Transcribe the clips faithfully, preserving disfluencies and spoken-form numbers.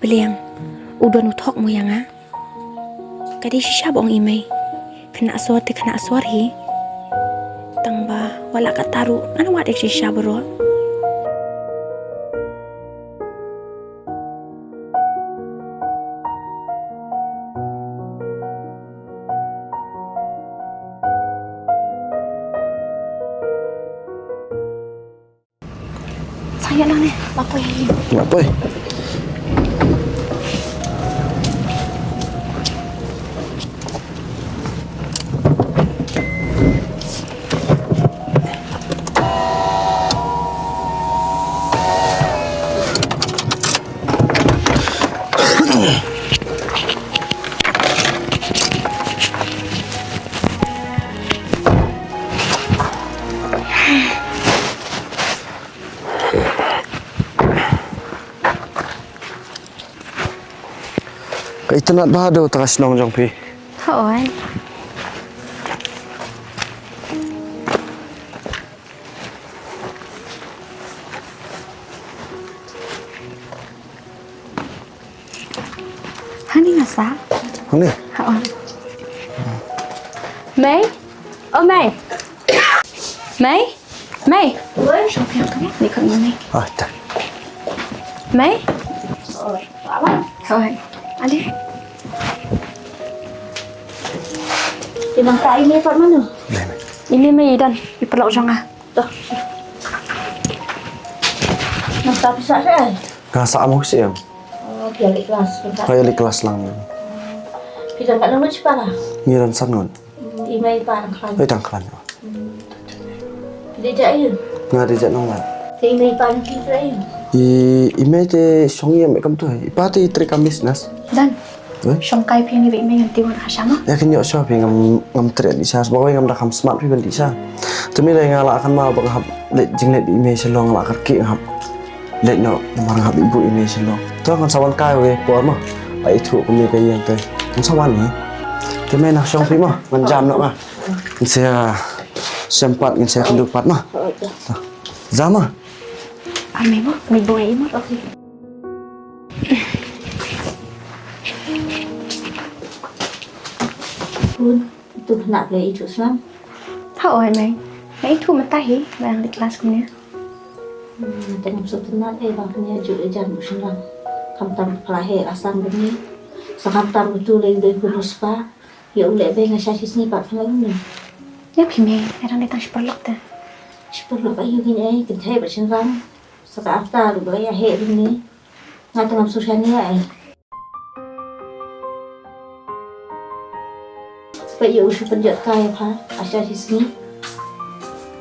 Bliang, u don u thok mo ïa nga. Ka dei shisha ba ong i mei. Khynnah sor te khynnah sor hi. Tang ba wat la katta ruh ngan wad ïa shisha baroh. Sa ïa lang ne, la poi. La poi. Ka itynnad bha da uta ka shnong jong phi. Hooid. Hangne nga sah. Hangne? Hooid. Mei? Oh, Mei. Mei? Mei? Oi. Shong phi hangne. Ni khot Mei. Ah, ta. Mei? Oi. Oi. Ade. Te nangta i mei pat mano? Dei, Mei. I mei, Mei, i don i paralok jong nga. To. Nangta phi sah shaei? Nga sah mo sih em. Oh, phi ïaleh klas, phi sah. Phi ïaleh klas lang. Phi don katno ngut shipara? Ngi don san ngut. Hmm, i mei i pa dang khlaiñ. Oi, dang khlaiñ. Hmm. Phi dei jait aiu? Nga dei jait Nonglad. Te i mei i pa jong phi dei aiu? I, i mei te shong ïa i mei kumto. I pa te i trei kam business. Dan. Eh? Shong kai phi ngi bad i mei ngan tip ngan kha sha ma. Ïa kin ïoh shuwa phi ngam, ngam treh dih sha, sbak wei ngam da kham smart phi ban dih sha. Te mei lei nga la kan ma ba nga hap leit jingleit i mei shalong, la kyrkieh nga hap leit noh namar nga hap ïa buh i mei shalong. To ngan sa wan kai wei por ma. Ai thu kum ne ka ïeng te. Ngan sa wan ne. Te mei nang shong phi ma, ngan jam noh ma. Ngan sa, ah, shem pat, ngan sa kynduh pat ma. To. Jam ma. Ame mo, mi bong ai mo. Okay. Bun, tu nak le itu selam. Hooid mei. Nga ithuh mynta hi, ba dang leit klas kumne. Hmm, te ngam sngewtynnat ei ba kane juh ïa jan u shynrang. Khamtam pla heh la san bnai. Sa khamtam utu lei dei u riewspah. Ïa u leh bei nga sha shisngi pat pynlong ne. Ïa phi mei, nga dang dei tang shi paralok te. Shi paralok aïu kein ei, kynthei bad shynrang. Sa ka rta ruh ba la ïa heh bnai. Nga te ngam sngewsih shaniah ei. Peit ïa u shu pynjot kai ïa pha ha sha shisngi.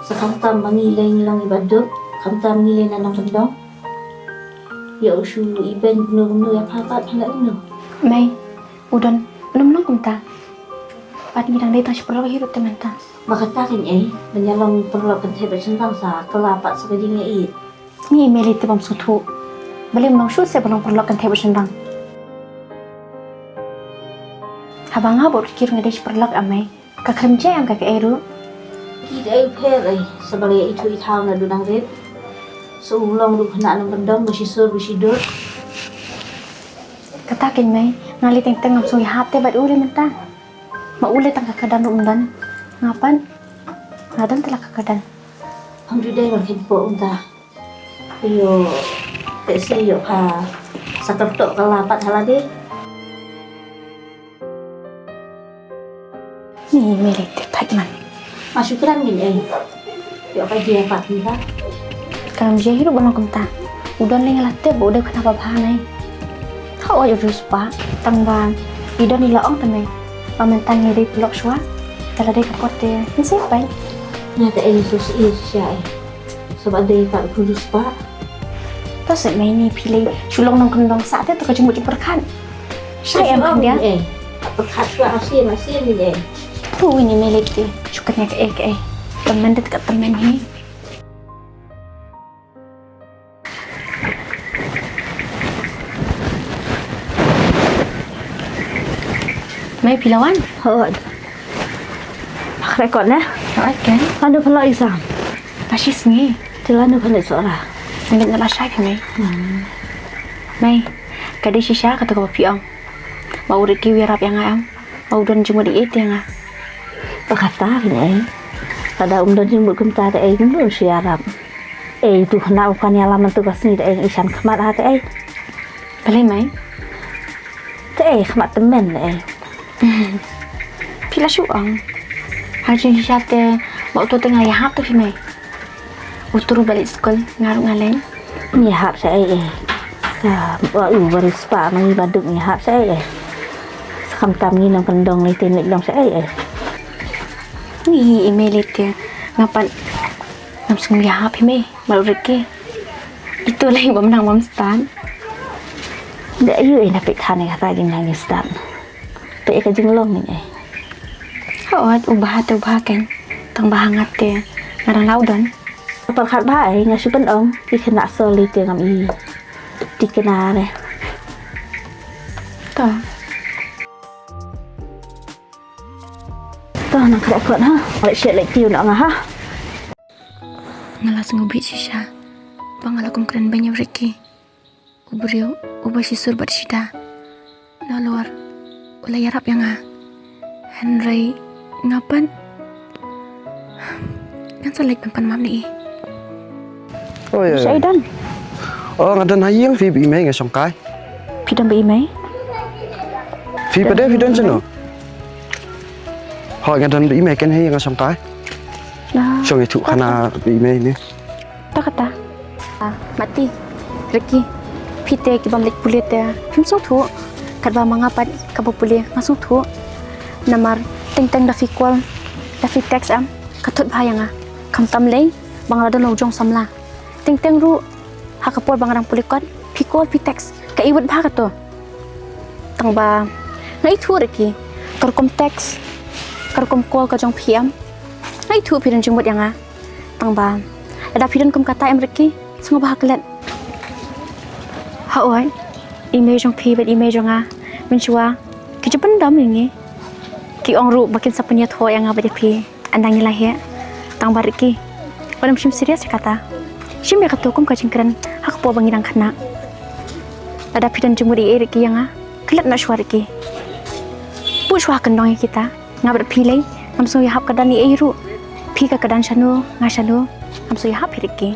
Sa khamtam ba ngi lei ngi long iba duk, khamtam ngi lei na nongkyndong. Ïa u shu ibeiñ kumno kumno ïa pha pat pha leh kumno. Mei, u don, ym long kumta. Pat ngi dang dei tang shi paralok hi ruh te mynta. Ba kata kein ei, ban ïa long paralok kynthei bad shynrang sa kylla pat sa ka jingïaieit. Ni i mei lei te bym sngewthuh. Balei ym long shuh seh ba long paralok kynthei bad shynrang. Haba nga bad u Ricky ruh nga dei shi paralok a mei. Ka khlem jia em ka kaei ruh. Ki dei pher ei, sa ba la ïa ithuh i thaw naduh dang rit. Sa u long ruh khynnah nongkyndong ba shi sur ba shi dur. Kata kein mei, nga lei teng teng ngam sngewhap te bad u lei mynta. Ma u lei tang ka kyrdan ruh ym don. Nga pat nga don te la ka kyrdan. Ym ju dei ban kheiñ poh kumta. Ïoh te se ïoh pha sa kyrtoh ka la pat ha lade. Ni mei lei te thait man. Ma shu kren ngin ei. Ïoh ka jia pat kumta. Kam jia hi ruh ba long kumta. U don lei nga la tip ba u dei u khynnah ba bha mei. Hooid u riewspah tang ba i don i la ong te mei. Ba mynta ngi dei paralok shuwa. Te la dei ka por te ngin sa ïa peit. Nga te ei shu sih shisha ei. Sa ba dei pat u riewspah. To seh mei ni phi lei shu long nongkyndong sah te to ka jingmut jingpyrkhat. Shai em khyndiat. Pyrkhat shuwa arsien arsien ni ei. To wi ni mei lei te shu kane kaei kaei. Tymmen te ka tymmen hi. Mei phi la wan? Hooid. Khreh kot ne? Hooid kein. Lano phi la exam? Ka shi sngi. Te lano phi la sohra? Ngin la shai phi mei. Hmm. Mei. Ka dei shisha kata kaba phi ong. Ba u Ricky u ïarap ïa nga em. Ba u don jingmut ïeit ïa nga. Ba kata phi ne ei. Lada um don jingmut kumta te ei, kumno u shu ïarap. Ei, tu khynnah u kwah ïalam mynta ka sngi te ei, i shan khmat ha te ei. Balei mei? Te ei, khmat tymmen te ei. Phi la shu ong. Ha jingshisha te, ba uto te nga ïahap te phi mei. Uto ruh ba leit skul, nga ruh nga leit. Ngi hap sha ei ei. Ka ba u ba riewspah ma ngi ba duk ngi hap sha ei ei. Sa khamtam ngi nongkyndong lei te leit long sha ei ei. Ngi i mei lei te nga pat ngam sngewbha hap hi mei. Mar u Ricky. Ito lei bym nang bym stad. Da aïu ei na peit kane kata jingnang ngi stad. Peit ka jinglong ngi ei. Hooid, u bha te u bha kein. Tang ba ha nga te nga dang la u don. Pyrkhat bha ei, nga shu pynong ki khynnah sor lei te ngam i. Ti khynnah re. To. To nang khreh kot ha. Leit shet leit kiew noh nga ha. Nga la sngewbha shisha ba nga la kum kren beiñ ïa u Ricky. U briew uba shisur bad shida. Nalor u la ïarap ïa nga. Hynrei nga pat ngan sa leit ban pan map ne i. Oh, ïa, ïa. Sha i don? Oh, nga don ha ïing, phi ba i mei nga shongkai. Phi don ba i mei? Phi pat de phi don shano? Hooid, nga don ba i mei, kein ha ïing nga shongkai. Ah, shong ïathuh khana ba i mei ne. Ta kata. Ah, Mati, Ricky, phi te ki bym leit pule te phim sngewthuh. Katba ma nga pat kaba pule nga sngewthuh. Namar teng teng da phi call, da phi text em, ka thut bha ïa nga. Khamtam lei ba nga la don la u jong samla. Teng teng ruh ha ka por ba nga dang pule kot, phi call phi text, ka iwit bha kato. Tang ba nga ithuh Ricky, ka rukom text, ka rukom call ka jong phi em. Nga ithuh phi don jingmut ïa nga. Tang ba lada phi don kum kata em Ricky, sngewbha klet. Hooid, i mei jong phi bad i mei jong nga mynshuwa ki ju pyndam ïa ngi. Ki ong ruh ba kin sa pynïathoh ïa nga bad ïa phi. Ynda ngi la heh, tang ba Ricky, wat nym shim serious ïa kata. Shim ïa kato kum ka jingkren ha ka por ba ngi dang khynnah. Lada phi don jingmut ei ei Ricky ïa nga, klet noh shuwa Ricky. Bud shuwa ha kyndong ïa kita. Nga bad phi lei ngam sngewbha ïahap kyrdan ei ei ruh. Phi ka kyrdan shano, nga shano, ngam sngewbha ïahap hi Ricky.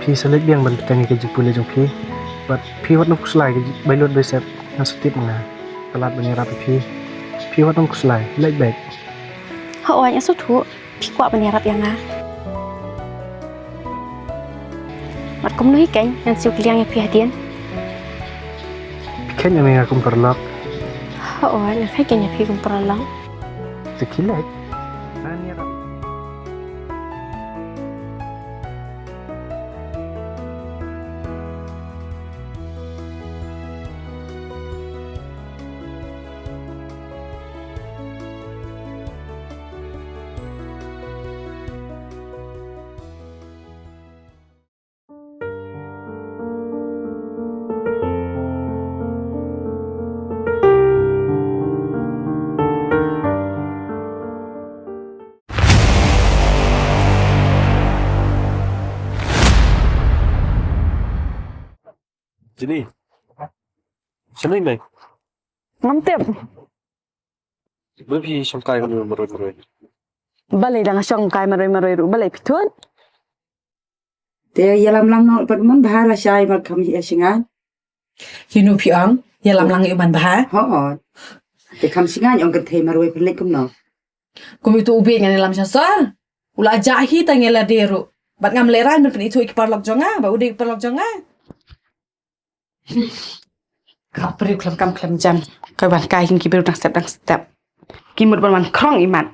Phi sa leit biang ban bteng ïa ka jingpule jong phi. Bad phi wat nym khuslai ka jingbai lut bai sep, nga sa tip nga. Ka lad ban ïarap ïa phi. Phi wat nym khuslai, leit beit. Hooid, nga sngewthuh phi kwah ban ïarap ïa nga. Bad kumno hi kein ngan siew kylliang ïa phi hadien. Phi kheiñ ïa nga kum paralok. Hooid, nga kheiñ kein ïa phi kum paralok. Te khie leit. Ngan ïarap. Jenny. Shano i mei? Ngam tip. Balei phi shongkai marwei marwei? Balei dang shongkai marwei marwei ruh balei phi thut? Te ïalam lang noh pat mon bha lashai bad kham ïa shngain. Ïa no phi ong ïalam lang ïa u man bha? Hooid. Te kham shngain ong kynthei marwei pynleit kumno? Kum ïa uto u bieit ngan ïalam sha sor. U la jah hi tang ïa lade ruh. Bad ngam lehrain ban pynithuh ïa ki paralok jong nga ba u dei ki paralok jong nga. Ka briew khlem kam khlem jam. Ka wan kai ïa ki briew dang step dang step. Ki mut ban wan krong i mat.